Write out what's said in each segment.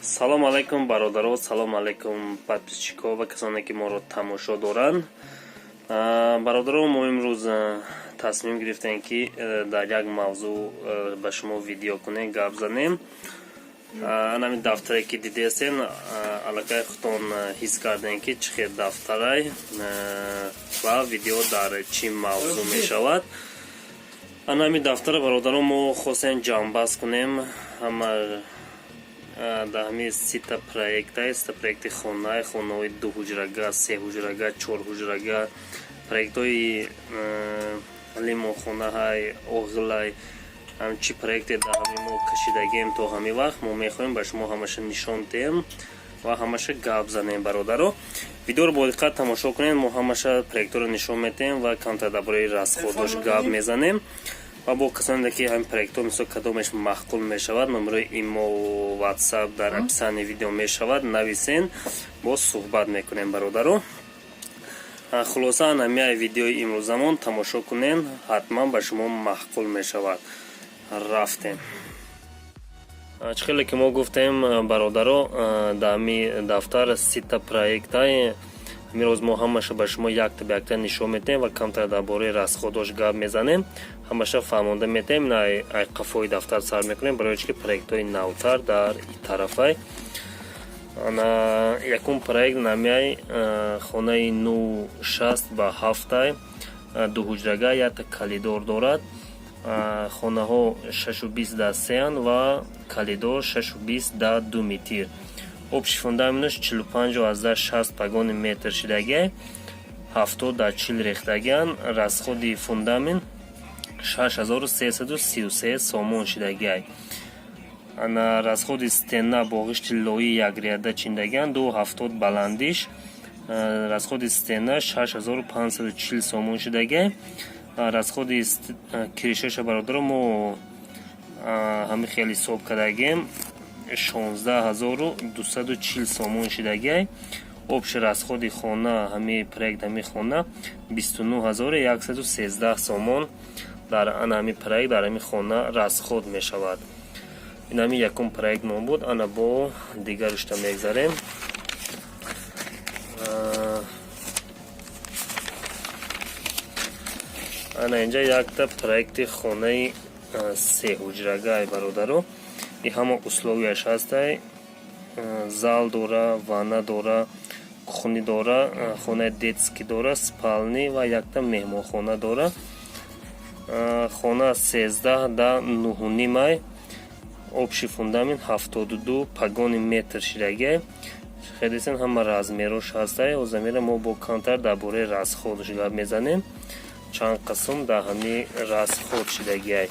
Салом алайкум, бародаро, салом алайкум, подписчикҳо ва касоне, ки моро тамошо доранд. Бародаро, мо имрӯз тасмим гирифтем, ки дар як мавзӯъ ба шумо видео кунем, гап занем. Анами дафтаре, ки дидестен, аллакай худтон ҳис кардем, ки чӣ хел дафтарай ва видео дар чӣ мавзӯъ мешавад. Анами дафтара, бародаро, мо хостем ҷамъбаст кунем ҳама дар ҳамин 30-та проекта, 30-та проекти хонаи, хонаҳои дуҳуҷрага, сеҳуҷрага, чорҳуҷрага, проектҳои лимонхонаҳай, оғилай, чӣ проекте дар ҳамин мо кашидагием то ҳамин вақт, мо мехоҳем ба шумо ҳамаша нишон диҳем ва ҳамаша гап занем. Бародаро, видеоро бо диққат тамошо кунед. Мо ҳамаша проектҳоро нишон медиҳем ва камтар дар бораи расходош гап мезанем. Ва бо касоне, ки ҳамин проектҳо, мисол, кадомеш маъқул мешавад, номерои имо, Ватсап дар описании видео мешавад, нависен, боз суҳбат мекунем. Бародаро, хулоса, ҳамияи видеои имрӯзамон тамошо кунен, ҳатман ба шумо маъқул мешавад. Рафтем. Чӣ хеле ки мо гуфтем, бародаро, дар ҳами дафтар 30-та проектай. Имрӯз мо ҳамаша ба шумо якта ба якта нишон медиҳем ва камтар дар бораи расходош гап мезанем, ҳамаша фаҳмонда медиҳем. Ай қафои дафтар сар мекунем, барои чи ки проектҳои навтар дар и тарафай. Ана якум проект намяй хонаи 9,60 ба ҳафтай, дуҳуҷрага, якта коридор дорад. Хонаҳо 6,20 да сеанд ва коридор 6,20 да 2 метр. Общий фундаменташ 45,60 погони метр шидагиай, 70 да 40 рехтагиан. Расходи фундамент 6333 сомон шидагиай. Ана расходи стена бо ғишти лои якряда чиндагиан, 2,70 баландиш. Расходи стена 6540 сомон шудагиай. Расходи крышаша, бародаро, мо ҳамин хел ҳисоб кардагием, 16 240 сомон шудагиай. Общий расходи хона, ҳамин проект, ҳамин хона 29 113 сомон дар ана ҳамин проект, дар ҳамин хона расход мешавад. Ин ҳамин якум проект мо буд. Ана бо дигарушта мегзарем. Ана инҷа якта проекти хонаи сеҳуҷрагай, бародаро. И ҳама условияш ҳастай: зал дора, ванна дора, кухни дора, хонаи детский дора, спальни ва якта меҳмонхона дора. Хона 13 да 9,5-ай, общий фундамент 72 погони метр шидагиай. Хедесен, ҳама размерош ҳастай. Озамера мо бо камтар дар бораи расходш гап мезанем, чанд қисм дар ҳамин расход шидагиай.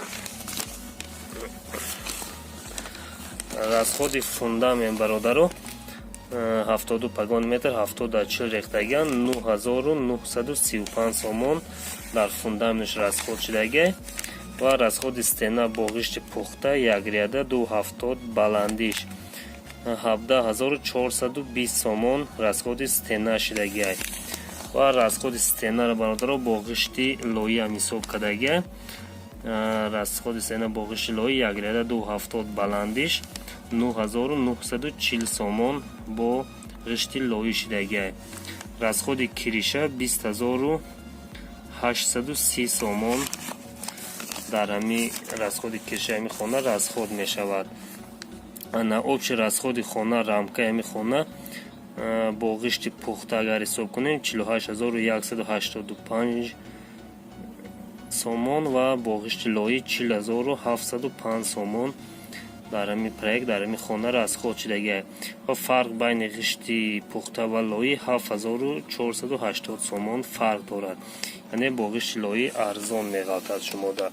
Расходи фундамент, бародаро, 72 погон метр, 70 да 40 рехтагиан, 9935 сомон дар фундаментш расход шидагиай. Ва расходи стена бо ғишти пухта якряда, 2,70 баландиш, 17 420 сомон расходи стена шидагиай. Ва расходи стенаро, бародаро, бо ғишти лоиам ҳисоб кардагиай. Расходи стена бо ғишти лои якряда, 2,70 баландиш, 9940 сомон бо ғишти лоӣ шидагиай. Расходи крыша 20 830 сомон дар ҳами расходи крышаи ҳами хона расход мешавад. Ана общий расходи хона, рамкаи ҳами хона бо ғишти пухта агар ҳисоб кунем, 48 185 сомон ва бо ғишти лоӣ 40 705 сомон дар ҳамин проект, дар ҳамин хона расход шудагиай. Ва фарқ байни ғишти пухта ва лоӣ 7480 сомон фарқ дорад, яъне бо ғишти лоӣ арзон меғалтад шумода.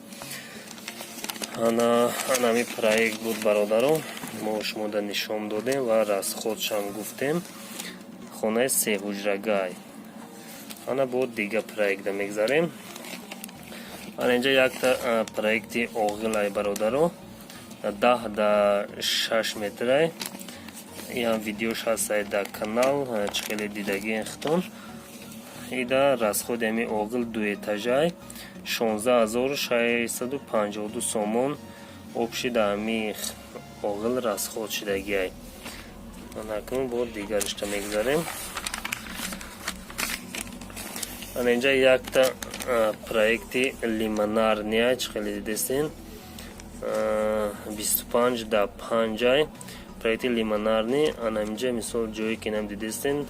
Ана ҳамин проект буд, бародарон, мо шумода нишон додем ва расходшам гуфтем. Хонаи сеҳуҷрагай. Ана бо дига проекта мегзарем. Ана инҷа якта проекти оғилай, бародаро, 10 да 6 метрай. Иам видеош ҳастай дар канал, чӣ хеле дидагиен хитон. Ида расходи ҳами оғил дуэтажай, 16 652 сомон общий дар ҳами оғил расход шудагиай. Акнун бо дигаришта мегузарем. Ана инҷа якта проекти лимонарния, чӣ хеле дидестен, 25 да 5-ай проекти лимонарный. Ана инҷа, мисол, ҷое ки нам дидестен,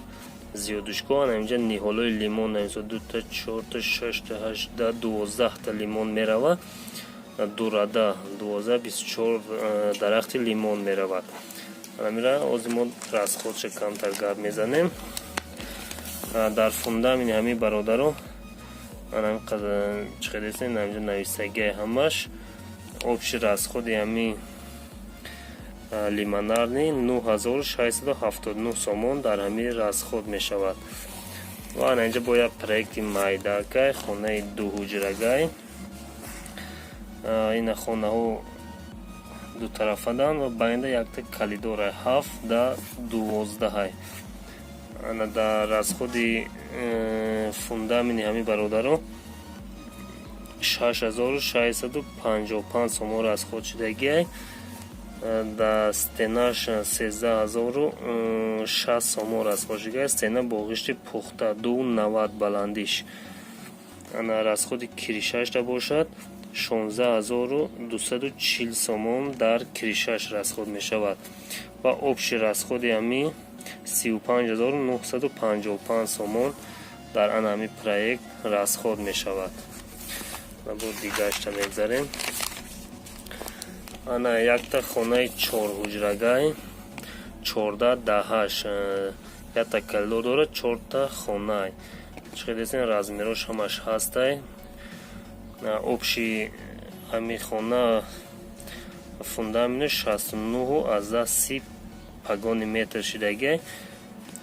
зиёдушко, ана инҷа ниҳолои лимон, мисол, дута, чорта, шашта, ҳашта, 12-та лимон мерава. Дурада 12, 24 дарахти лимон меравад. Анамира ҳозир мо расходша камтар гап мезанем. Дар фундаменти ҳамин, бародаро, чӣ хелестен, инҷа нависагиай ҳамаш. Общий расходи ҳамин лимонарный 9679 сомон дар ҳамин расход мешавад. Ва ана инҷа бо як проекти майдакай, хонаи дуҳуҷрагай. Ина хонаҳо дутарафаданд ва байнда якта калидорай, 7 да 12-ай. Ана дар расходи фундаменти ҳамин, бародаро, 6655 сомон расход шудагиай. Дар стенаш 13 060 сомон расход шудагиай. Стена бо ғишти пухта, 2,90 баландиш. Ана расходи крышашда бошад, 16 240 сомон дар крышаш расход мешавад. Ва общий расходи ҳамин 35 955 сомон дар ана ҳамин проект расход мешавад. Бо дигарашта мегзарем. Ана якта хонаи чорҳуҷрагай, 14 да 8, якта коридор дорад, чорта хонай. Чӣ хелесен, размерош ҳамаш ҳастай. Общий ҳамин хона фундаменташ 69 аз 30 погони метр шидагиай.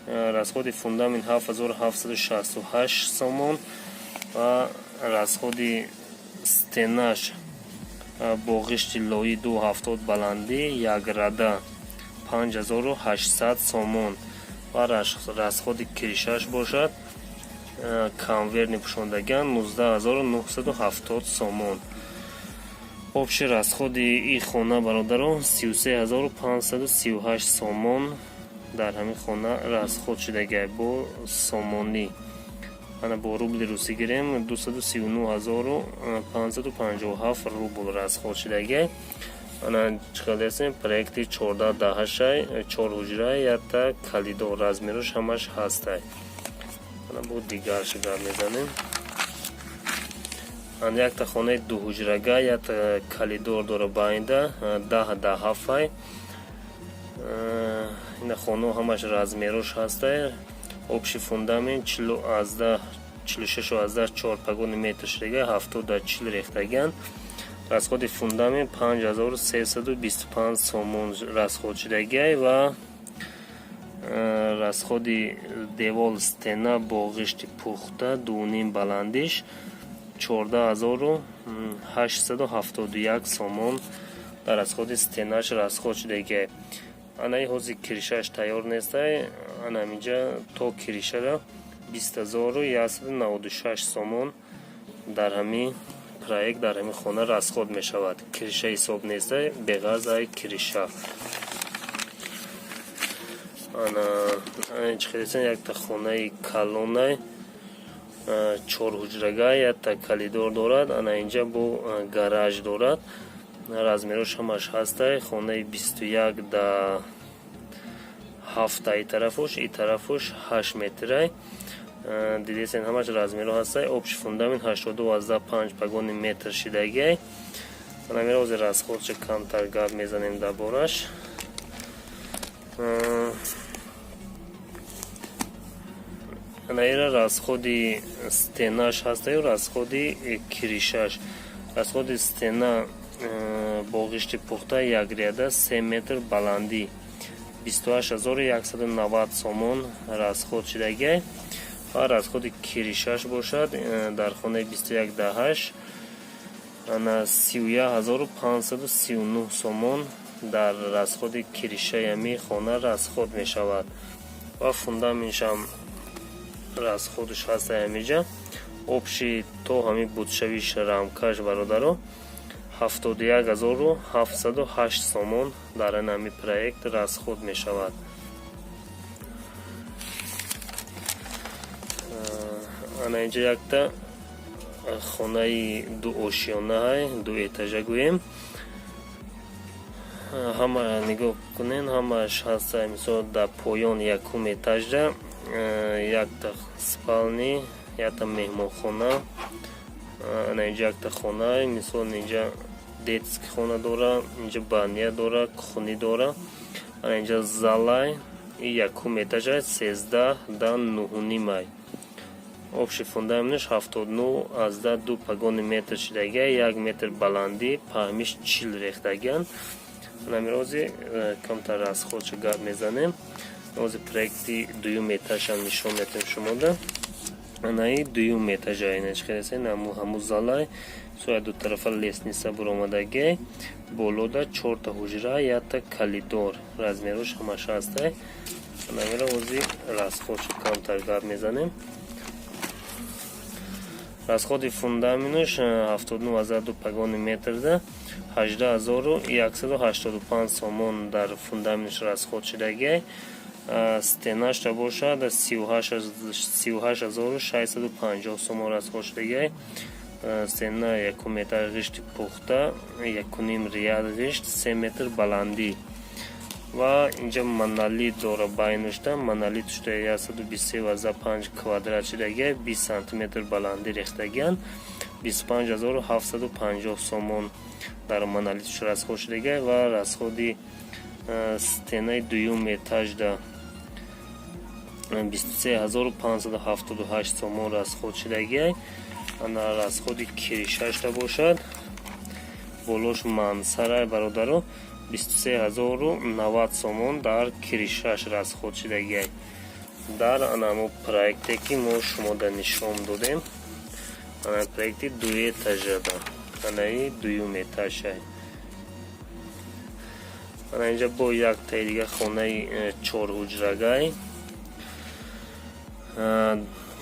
Расходи фундамент 7768 сомон ва расходи стенаш бо ғишти лои, 2,70 баландӣ, якрада, 5800 сомон. Ва расходи крышаш бошад, конвертный пӯшондагиан, 19 970 сомон. Общий расходи ин хона, бародарон, 33 538 сомон дар ҳамин хона расход шудагиай бо сомонӣ. Ана бо рубли русӣ гирем, 239 557 рубл расход шудагиай. Ана чӣ хелесем, проекти 14 да 8-ай, чор ҳуҷра, якта коридор, размерош ҳамаш ҳастай. Ана бо дигарш гап мезанем. Ана якта хонаи дуҳуҷрага, якта коридор дора байнда, 10 да 7-ай. Ина хонао ҳамаш размерош ҳастай. Общий фундамент 46,4 погони метр шудага, 70 да 40 рехтагиан. Расходи фундамент 5325 сомон расход шудагиай ва расходи девол, стена бо ғишти пухта, 2,5 баландиш, 14 871 сомон дар расходи стенаш расход шудагиай. Анаи ҳозир крышаш тайёр нестай. Ана ҳаминҷа то крышара 20 196 сомон дар ҳамин проект, дар ҳамин хона расход мешавад. Крыша ҳисоб нестай, беғарз ай крыша. Ана чӣ хелесен, якта хонаи калонай, чорҳуҷрага, якта коридор дорад. Ана инҷа бо гараж дорад, размерош ҳамаш ҳастай. Хонаи 21 да 7-а и тарафуш, и тарафуш 8 метрай. Дидесен, ҳамаш размеро ҳастай. Общий фундамент 82,5 погони метр шидагиай. Ана мера ҳозир расходша камтар гап мезанем дар бораш. Ана ира расходи стенаш ҳастаю расходи крышаш. Расходи стена бо ғишти пухта, як ряда, 3 метр баландӣ, 28 190 сомон расход шудагиай. Ва расходи крышаш бошад, дар хонаи 21 да 8, ана 31 539 сомон дар расходи крышаи ҳамин хона расход мешавад. Ва фундаментшам расходаш ҳаста ҳамиҷа. Общий то ҳамин будшавиш рамкаш, бародаро, 71 708 сомон дар ин ҳамин проект расход мешавад. Ана инҷа якта хонаи дуошёнаҳай, дуэтажа гӯем. Ҳама нигоҳ кунен, ҳамааш ҳаста. Мисол, дар поён, якум этажда, якта спальни, якта меҳмонхона. Ана инҷа якта хона, мисол, инҷа детский хона дора, инҷа баня дора, кухни дора. Ана инҷа залай. И якум этажай, 13 да 9,5-ай. Общий фундаменташ 79,2 погони метр шидагия, 1 метр баландӣ, паҳмиш 40 рехтагиан. Намирози камтар расходша гап мезанем. Ози проекти дуюм этажам нишон метем шумода. Анаи дуюм этажа иначхелесе, наму ҳаму залай, соя ду тарафа лестница буромадагиай, болода чорта ҳуҷра, якта коридор, размерош ҳамаш ҳастай. Намира ози расходшо камтар гап мезанем. Расходи фундаменташ 79,2 погони метрда 18 185 сомон дар фундаменташ расход шудагиай. Стенашта бошад, 38 650 сомон расход шудагиай. Стена якум метр ғишти пухта, 1,5 ряд ғишт, 3 метр баландӣ. Ва инҷа монолит дора, байнушта монолит шуда, 123,5 квадрат шудагиай, 20 сантиметр баландӣ рехтагиан. 25 750 сомон дар монолитш расход шудагиай. Ва расходи стенаи дуюм этажда 23 578 сомон расход шудагиай. Ана расходи крышашда бошад, болош мансарай, бародаро, 23 090 сомон дар крышаш расход шудагиай. Дар анамо проекте, ки мо шумода нишон додем, ана проекти дуэтажада, анаи дуюм этажай. Ана инҷа бо яктаи дига хонаи чорҳуҷрагай,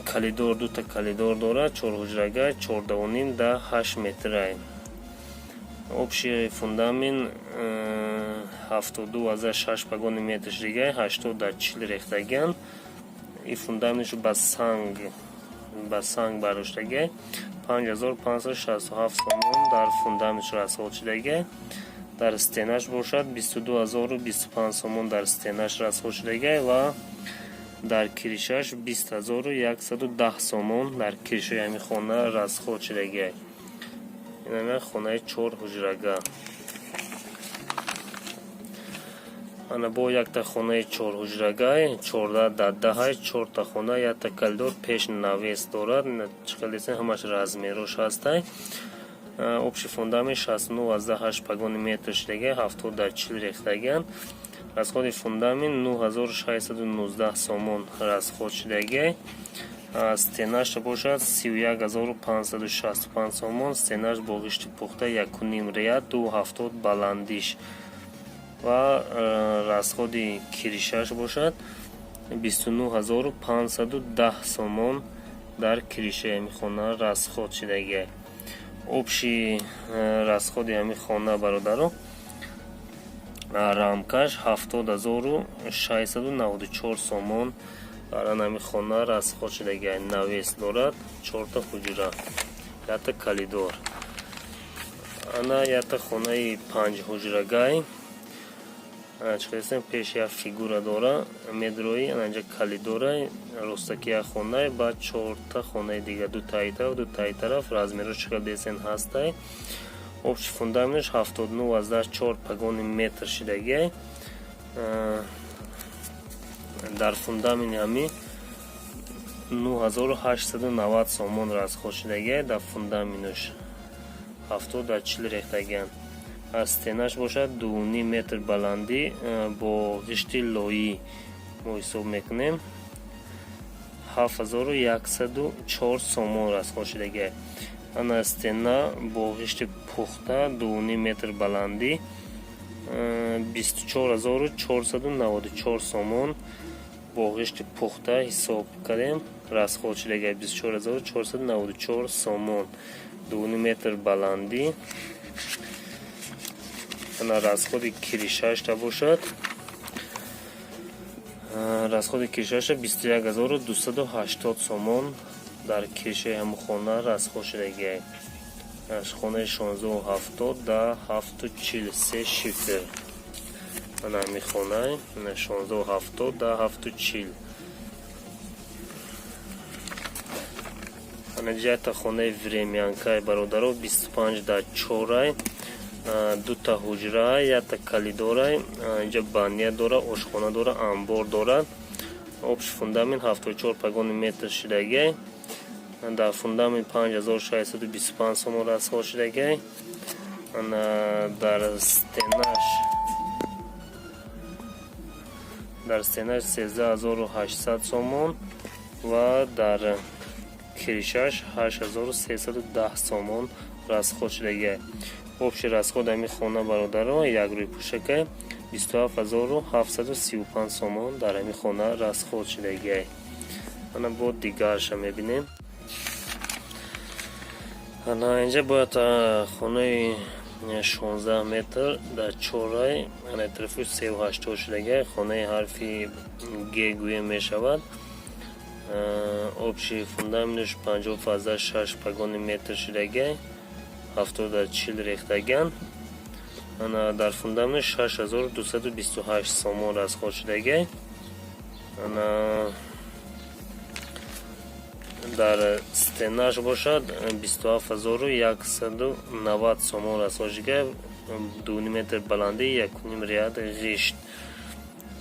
коридор, дута коридор дорад, чорҳуҷрагай, 14,5 да 8 метрай. Общий фундамент 72,6 погони метр шудагиай, 80 дар 40 рехтагиан. И фундаментшу ба санг бардоштагиай. 5567 сомон дар фундаментш расход шудагиай. Дар стенаш бошад, 22 025 сомон дар стенаш расход шудагиай ва дар крышаш 20 110 сомон дар крышаи ҳамин хона расход шудагиай. Инама хонаи чор ҳуҷрага. Ана бо якта хонаи чорҳуҷрагай, 14 да 10-ай, чорта хона, якта коридор, пеш навес дорад. Чиқалесен, ҳамаш размерош ҳастай. Общий фундамент 69,8 погони метр шудагиай, 70 дар 40 рехтагиан. Расходи фундамент 9619 сомон расход шудагиай. Стенаша бошад, 31 565 сомон. Стенаш бо ғишти пухта, 1,5 ряд, 2,70 баландиш. Ва расходи крышаш бошад, 29 510 сомон дар крышаи ҳамин хона расход шудагиай. Общий расходи ҳамин хона, бародаро, рамкаш 70 694 сомон дар ҳамин хона расход шудагиай. Навес дорад, чорта ҳуҷра, якта коридор. Ана якта хонаи панҷҳуҷрагай. Чиқарестем, пеш як фигура дора, медрои, анаинҷа коридора, ростаки як хонае, баъд чорта хонаи дига, ду таи тараф, ду таи тараф. Размеро чиқар десен ҳастай. Общий фундаменташ 79,4 погони метр шидагиай. Дар фундаменти ҳами 9890 сомон расход шудагиай. Дар фундаменташ 70 дар 40 рехтагианд. Аз стенаш бошад, 2,5 метр баландӣ, бо ғишти лоӣ мо ҳисоб мекунем, 7104 сомон расход шудагиай. Ана стена бо ғишти пухта, 2,5 метр баландӣ, 24 494 сомон бо ғишти пухта ҳисоб кардем, расход шудагиай 24 494 сомон, 2,5 метр баландӣ. Ана расходи крышашта бошад, расходи крышаша 21 280 сомон. Дар крышаи ҳамун хона расход шудагиай. Хонаи 16,70 да 7,40, се шифер. Ана ҳамин хонай 16,70 да 7,40. Ана ҷаята хонаи времянкай, бародаро, 25 да 4-ай, дута ҳуҷра, якта калидорай, инҷа баня дора, ошхона дора, анбор дорад. Общий фундамент 74 погони метр шудагиай. Дар фундамент 5625 сомон расход шудагиай. Ана дар стенаш 13 800 сомон ва дар крышаш 8310 сомон расход шудагиай. Общий расход ҳамин хона, бародаро, як рӯйпӯшакай, 27 735 сомон дар ҳамин хона расход шудагиай. Ана бо дигарша мебинем. Ана инҷа бояд хонаи 16 метр дар чорай, ана тарафи 3,80 шудагиай. Хонаи ҳарфи г гӯя мешавад. Общий фундаментш 50,6 погони метр шудагиай, 70 дар 40 рехтагиан. Ана дар фундамент 6228 сомон расход шудагиай. Ана дар стенаш бошад, 27 190 сомон расход шудагиай, 2,5 метр баландӣ, 1,5 ряд ғишт.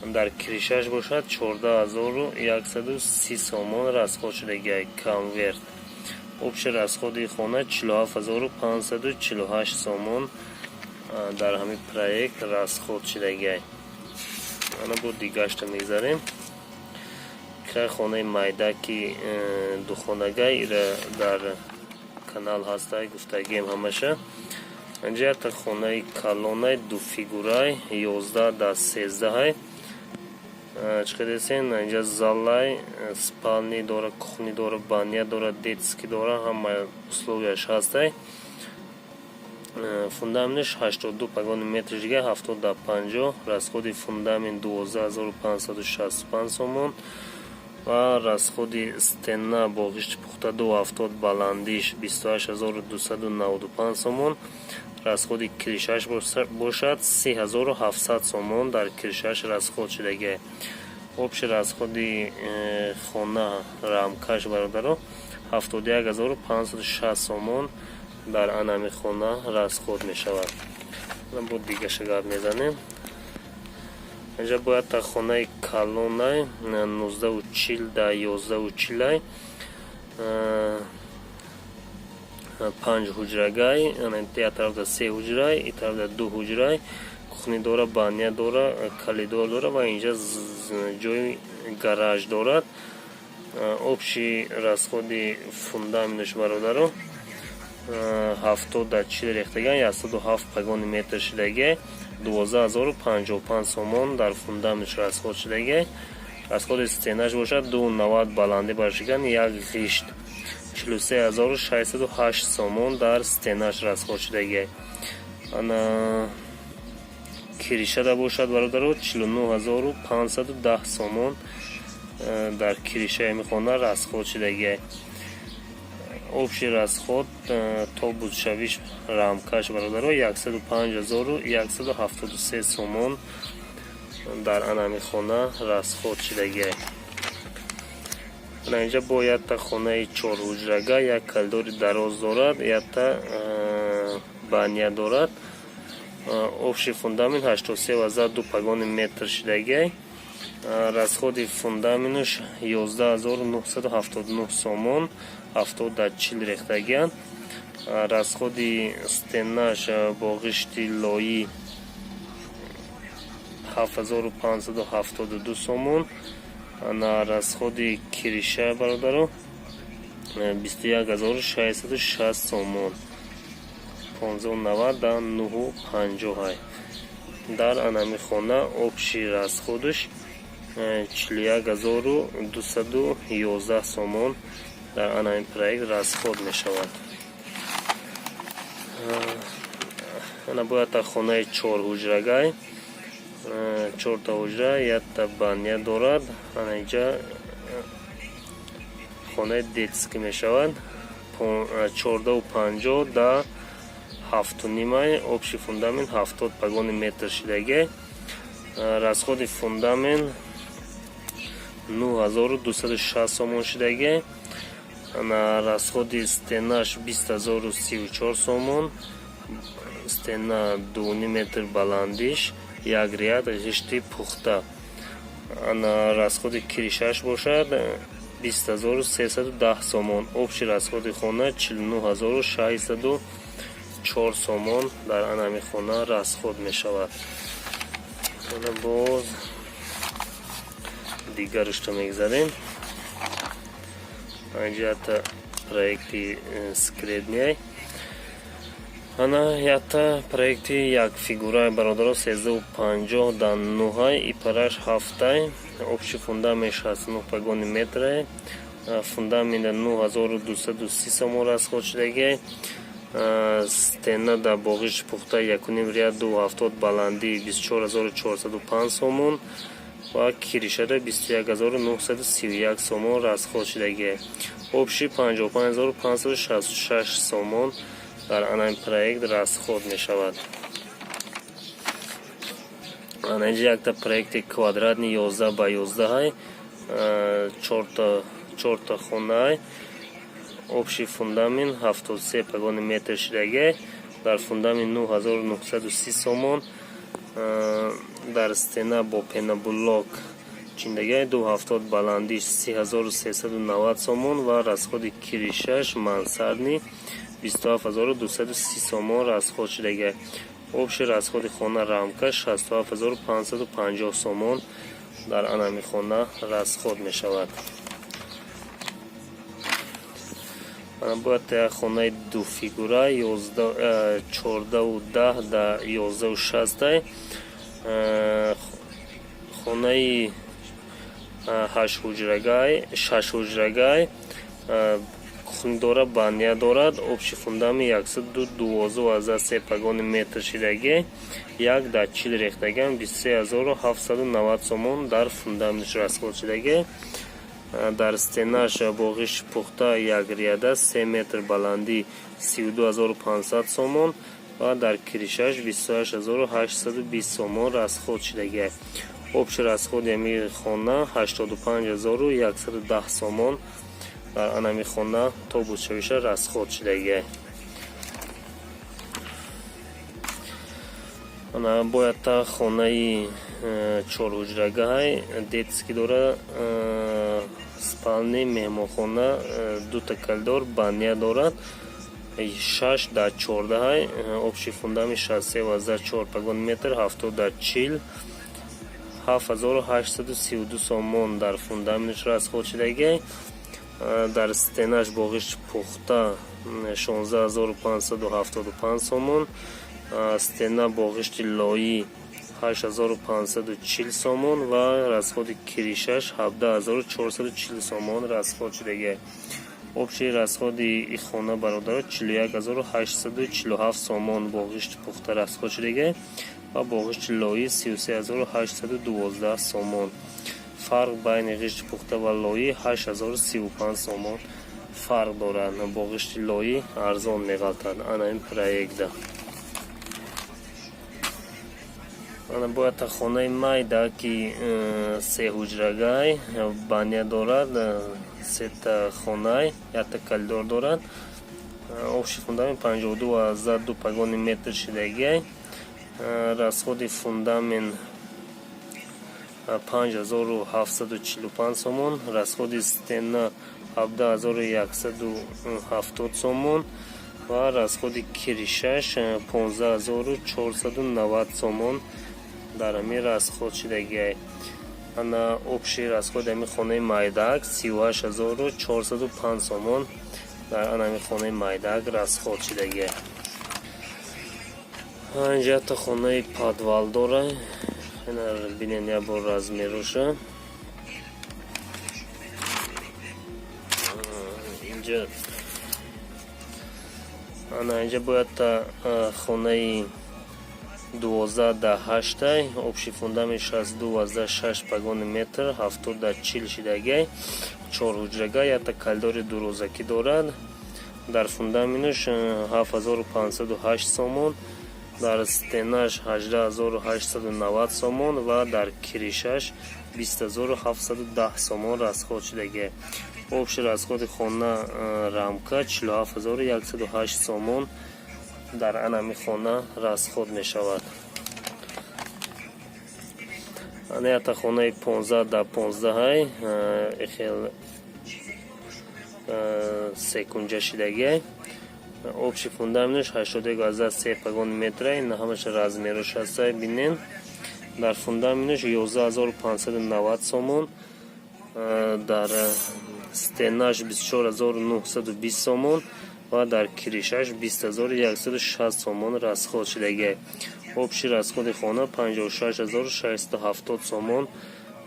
Дар крышаш бошад, 14 130 сомон расход шудагиай, конверт. Общий расходи хона 47 548 сомон дар ҳамин проект расход шудагиай. Ана бо дигашта мегзарем. Кай хонаи майда, ки духонагай, ира дар канал ҳастай, гуфтагием ҳамаша. Инҷа якта хонаи калонай, дуфигурай, 11 да 13-ай. Чӣ қадесен, инҷа залай, спальни дора, кухни дора, баня дора, детский дора, ҳама условияш ҳастай. Фундаментш 82 погони метр жига, 70 да 50. Расходи фундамент 12 565 сомон ва расходи стена бо ғишти пухта 2,70 баландиш 28 295 сомон. Расходи крышаш бошад, 30 700 сомон дар крышаш расход шудагиай. Общий расходи хона рамкаш, бародаро, 71 560 сомон дар анами хона расход мешавад. Бо дигаша гап мезанем. Инҷа бояд та хонаи калонай, 19,40 да 11,40-ай, панҷ ҳуҷрагай. Як тарафда се ҳуҷрай, и тарафда ду ҳуҷрай, кухни дора, баня дора, калидор дора ва инҷа ҷои гараж дорад. Общий расходи фундаментш, бародаро, 70 да 40 рехтаган, 107 погони метр шудагиай, 12 055 сомон дар фундаментш расход шудагиай. Расходи стенаш бошад, 2,90 баландӣ баршиган, як ғишт, 43 608 сомон дар стенаш расход шудагиай. Ана крышада бошад, бародаро, 49 510 сомон дар крышаи ҳамин хона расход шудагиай. Общий расход то бузшавиш рамкаш, бародаро, 105 173 сомон дар анами хона расход шудагиай. Ана инҷа бо якта хонаи чорҳуҷрага, як калидори дароз дорад, якта баня дорад. Общий фундамент 83,2 погони метр шудагиай. Расходи фундаментш 11 979 сомон, 70 да 40 рехтагианд. Расходи стенаш бо ғишти лоӣ 7572 сомон. На расходи крыша, бародаро, 21 660 сомон, 15,90 да 9,50-ай. Дар анами хона общий расходаш 41 211 сомон дар анами проект расход мешавад. Ана бояд та хонаи чорҳуҷрагай, чорта ҳуҷра, якта баня дорад. Ана инҷа Хонаи детский мешавад, 14,50 да 7,5-ай. Общий фундамент 70 погони метр шидагиай. Расходи фундамент 9260 сомон шидагиай. Расходи стенаш 20 034 сомон. Стена 2,5 метр баландиш, як ряд ғишти пухта. Ана расходи крышаш бошад 20 310 сомон. Общий расходи хона 49 604 сомон дар анами хона расход мешавад. Ана боз дигарашто мегзарем. Инҷа проекти скредняй. Ана якта проекти як фигураи, бародаро, 13,50 да нуҳай, ипараш ҳафтай. Общий фундамент 69 погони метрай. Фундамента 9230 сомон расход шудагиай. Стена да бо ғишти пухта, якуним ряд, 2,70 баландӣ, 24 405 сомон ва крышада 21 931 сомон расход шудагиай. Общий 55 566 сомон дар анами проект расход мешавад. Ана инҷа якта проекти квадратный 11 ба 11-ай, чорта хонаай. Общий фундамент 73 погони метр шудагиай. Дар фундамент 9930 сомон. Дар стена бо пеноблок чиндагиай, 2,70 баландиш, 30 390 сомон ва расходи крышаш мансардный 27 230 сомон расход шудагиай. Общий расходи хона рамка 67 550 сомон дар анами хона расход мешавад. Бояд як хонаи дуфигура, 14,10 да 11,60-ай. Хонаи ҳаштҳуҷрагай, шашҳуҷрагай, кухня дора, баня дорад. Общий фундамент 112,3 погони метр шидагӣ, як дар 40 рехтагиам, 23 790 сомон дар фундаментш расход шидагӣ. Дар стенаш бо ғишти пухта, як ряда, 3 метр баландӣ, 32 500 сомон ва дар крышаш 28 820 сомон расход шидагӣ. Общий расходи ами хона 85 110 сомон дар анами хона то бузшавиша расход шидагӣ. Ана бояд та хонаи чорҳуҷрагаҳай, детский дора, спальни, меҳмонхона, дута коридор, баня дорад. 6 дар 14-ай. Общий фундамент 63,4 погон метр, 70 дар 40, 7832 сомон дар фундаментш расход шидагӣ. Дар стенаш бо ғишти пухта 16 575 сомон, стена бо ғишти лоӣ 8540 сомон ва расходи крышаш 17 440 сомон расход шудагӣ. Общий расходи и хона, бародаро, 41 847 сомон бо ғишти пухта расход шудагӣ ва бо ғишти лоӣ 33 812 сомон. Фарқ байни ғишти пухта ва лоӣ 8035 сомон фарқ дорад. Бо ғишти лоӣ арзон меғалтад ана ин проекта. Ана бояд та хонаи майда, ки сеҳуҷрагай, баня дорад, сета хонай, якта коридор дорад. Общий фундамент 52,2 погони метр шидагиай. Расходи фундамент 5745 сомон, расходи стена 17 170 сомон ва расходи крышаш 15 490 сомон дар ҳамин расход шидагиай. Ана общий расходи ҳамин хонаи майдаак 38 405 сомон дар ана ҳамин хонаи майдаак расход шидагиай. Инҷа якта хонаи подвал дора. Ина бинен як бор размероша. Инҷа, ана инҷа бояд та хонаи 12 да ҳаштай. Общий фундамент 62,6 погони метр, 70 да 40 шидагиай. Чорҳуҷрага, якта коридори дурӯзакӣ дорад. Дар фундаменташ 7508 сомон, дар стенаш 18 890 сомон ва дар крышаш 20 710 сомон расход шудагиа. Общий расходи хона рамка 47 108 сомон дар анами хона расход мешавад. Ана якта хонаи 15 дар 15-ай, хел секунҷа шидагиай. Общий фундаменташ 81,3 погони метра. Ин ҳамаша размерош ҳастай, бинен. Дар фундаменташ 11 590 сомон, дар стенаш 24 920 сомон ва дар крышаш 20 160 сомон расход шудагиай. Общий расходи хона 56 670 сомон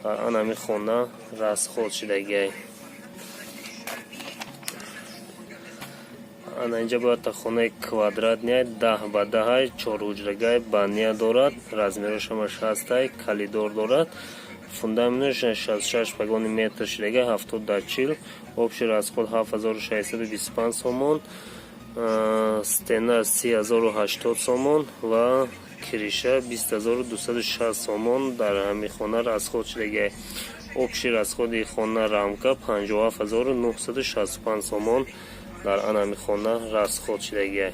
дар анами хона расход шудагиай. Ана инҷа бояд та хонаи квадратный, 10 ба 10-ай, чорҳуҷрагай, баня дорад, размерош ҳамаш ҳастай, коридор дорад. Фундаменташ 66 погони метр шудага, 70 дар 40. Общий расход 7625 сомон, стена 30 080 сомон ва крыша 20 260 сомон дар ҳамин хона расход шудагиай. Общий расходи хона рамка 57 965 сомон дар анами хона расход шудагиай.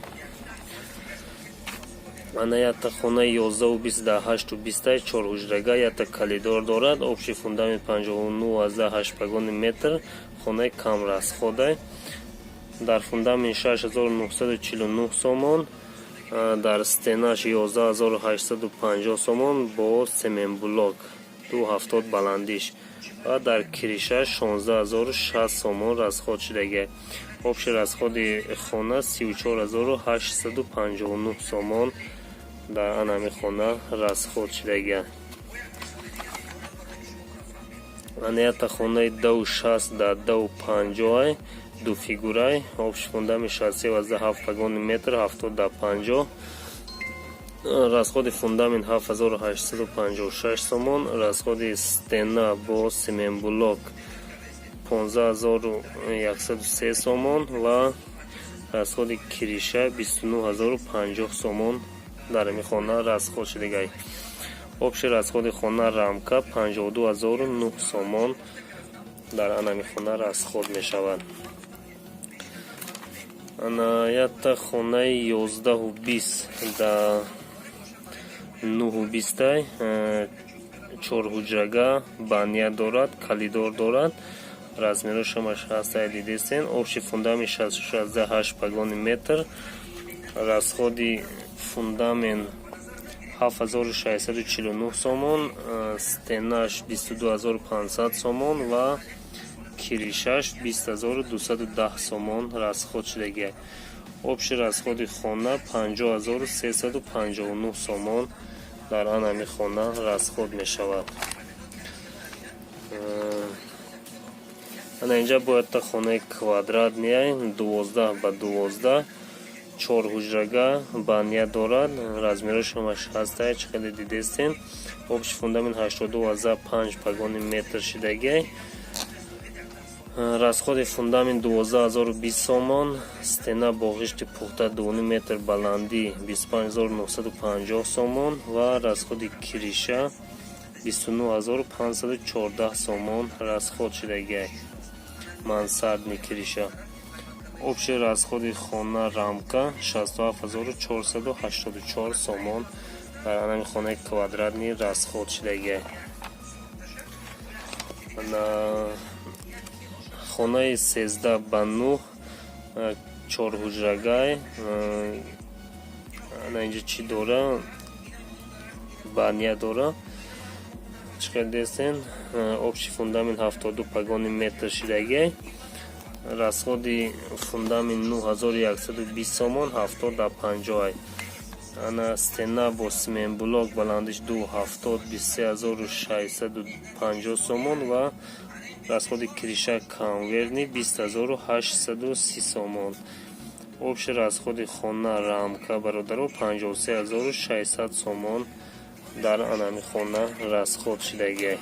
Ана якта хонаи 11 у 20 дар 8 у 20-ай, чорҳуҷрага, якта коридор дорад. Общий фундамент 59,8 погони метр. Хонаи камрасходай. Дар фундамент 6949 сомон, дар стенаш 11 850 сомон бо цементблок, 2,70 баландиш, ва дар крышаш 16 060 сомон расход шудагиай. Общий расходи хона 34 859 сомон дар анами хона расход шудагиай. Ана якта хонаи 2 у 60 дар 2 у 50-ай, дуфигурай. Общий фундамент 63,7 погони метр, 70 дар 50. Расходи фундамент 7856 сомон, расходи стена бо цементблок 15 103 сомон ва расходи крыша 29 050 сомон дар ин хона расход шудагай. Общий расходи хона рамка 52 009 сомон дар анами хона расход мешавад. Ана якта хонаи 11 у 20 да 9 у 20-ай, чорҳуҷрага, баня дорад, коридор дорад, размерош ҳамаш ҳастай, дидестен. Общий фундамент 66,8 погони метр, расходи фундамент 7649 сомон, стенаш 22 500 сомон ва крышаш 20 210 сомон расход шудагиай. Общий расходи хона 50 359 сомон дар анами хона расход мешавад. Ана инҷа бояд та хонаи квадратный, 12 ба 12, чорҳуҷрага, баня дорад, размерош ҳамаш ҳастай, чӣ хеле дидестен. Общий фундамент 82,5 погони метр шидагиай. Расходи фундамент 12 020 сомон, стена бо ғишти пухта 2,5 метр баландӣ 25 950 сомон ва расходи крыша 29 514 сомон расход шудагиай, мансардный крыша. Общий расходи хона рамка 67 484 сомон дар анами хонаи квадратный расход шудагиай. Ана хонаи 13 ба 9, чорҳуҷрагай. Ана инҷа чӣ дора? Баня дора, чӣ хел дестен. Общий фундамент 72 погони метр шидагиай. Расходи фундамент 9120 сомон, 70 дар 50-ай. Ана стена бо цементблок баландиш 2,70, 23 650 сомон ва расходи крыша конвертный 20 830 сомон. Общий расходи хона рамка, бародаро, 53 600 сомон дар анами хона расход шудагиай.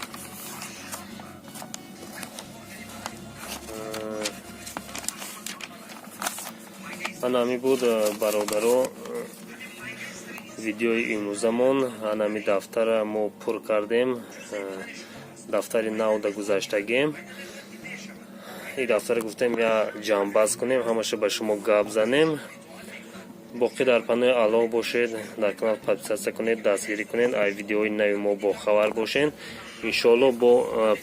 Анами буд, бародаро, видеои имрӯзамон. Анами дафтара мо пур кардем, дафтари навда гузаштагем. И дафтара гуфтем, я ҷамъбаст кунем, ҳамаша ба шумо гап занем. Боқӣ дар паноҳи Аллоҳ бошед. Дар канал подписаться кунед, дастгирӣ кунед, ай видеои нави мо бохабар бошед. Иншоалло, бо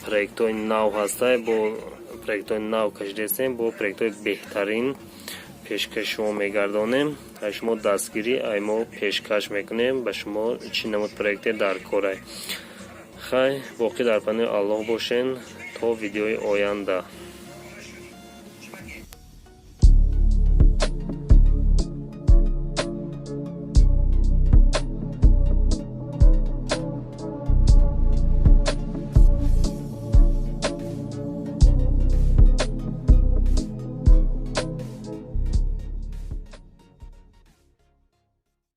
проектҳои нав ҳастай, бо проектҳои нав кашидастем, бо проектҳои беҳтарин пешкаши шумо мегардонем. Ай шумо дастгирӣ, ай мо пешкаш мекунем ба шумо чӣ намуд проекте дар корай. Хай, боқӣ дар паноҳи Аллоҳ бошед то видеои оянда.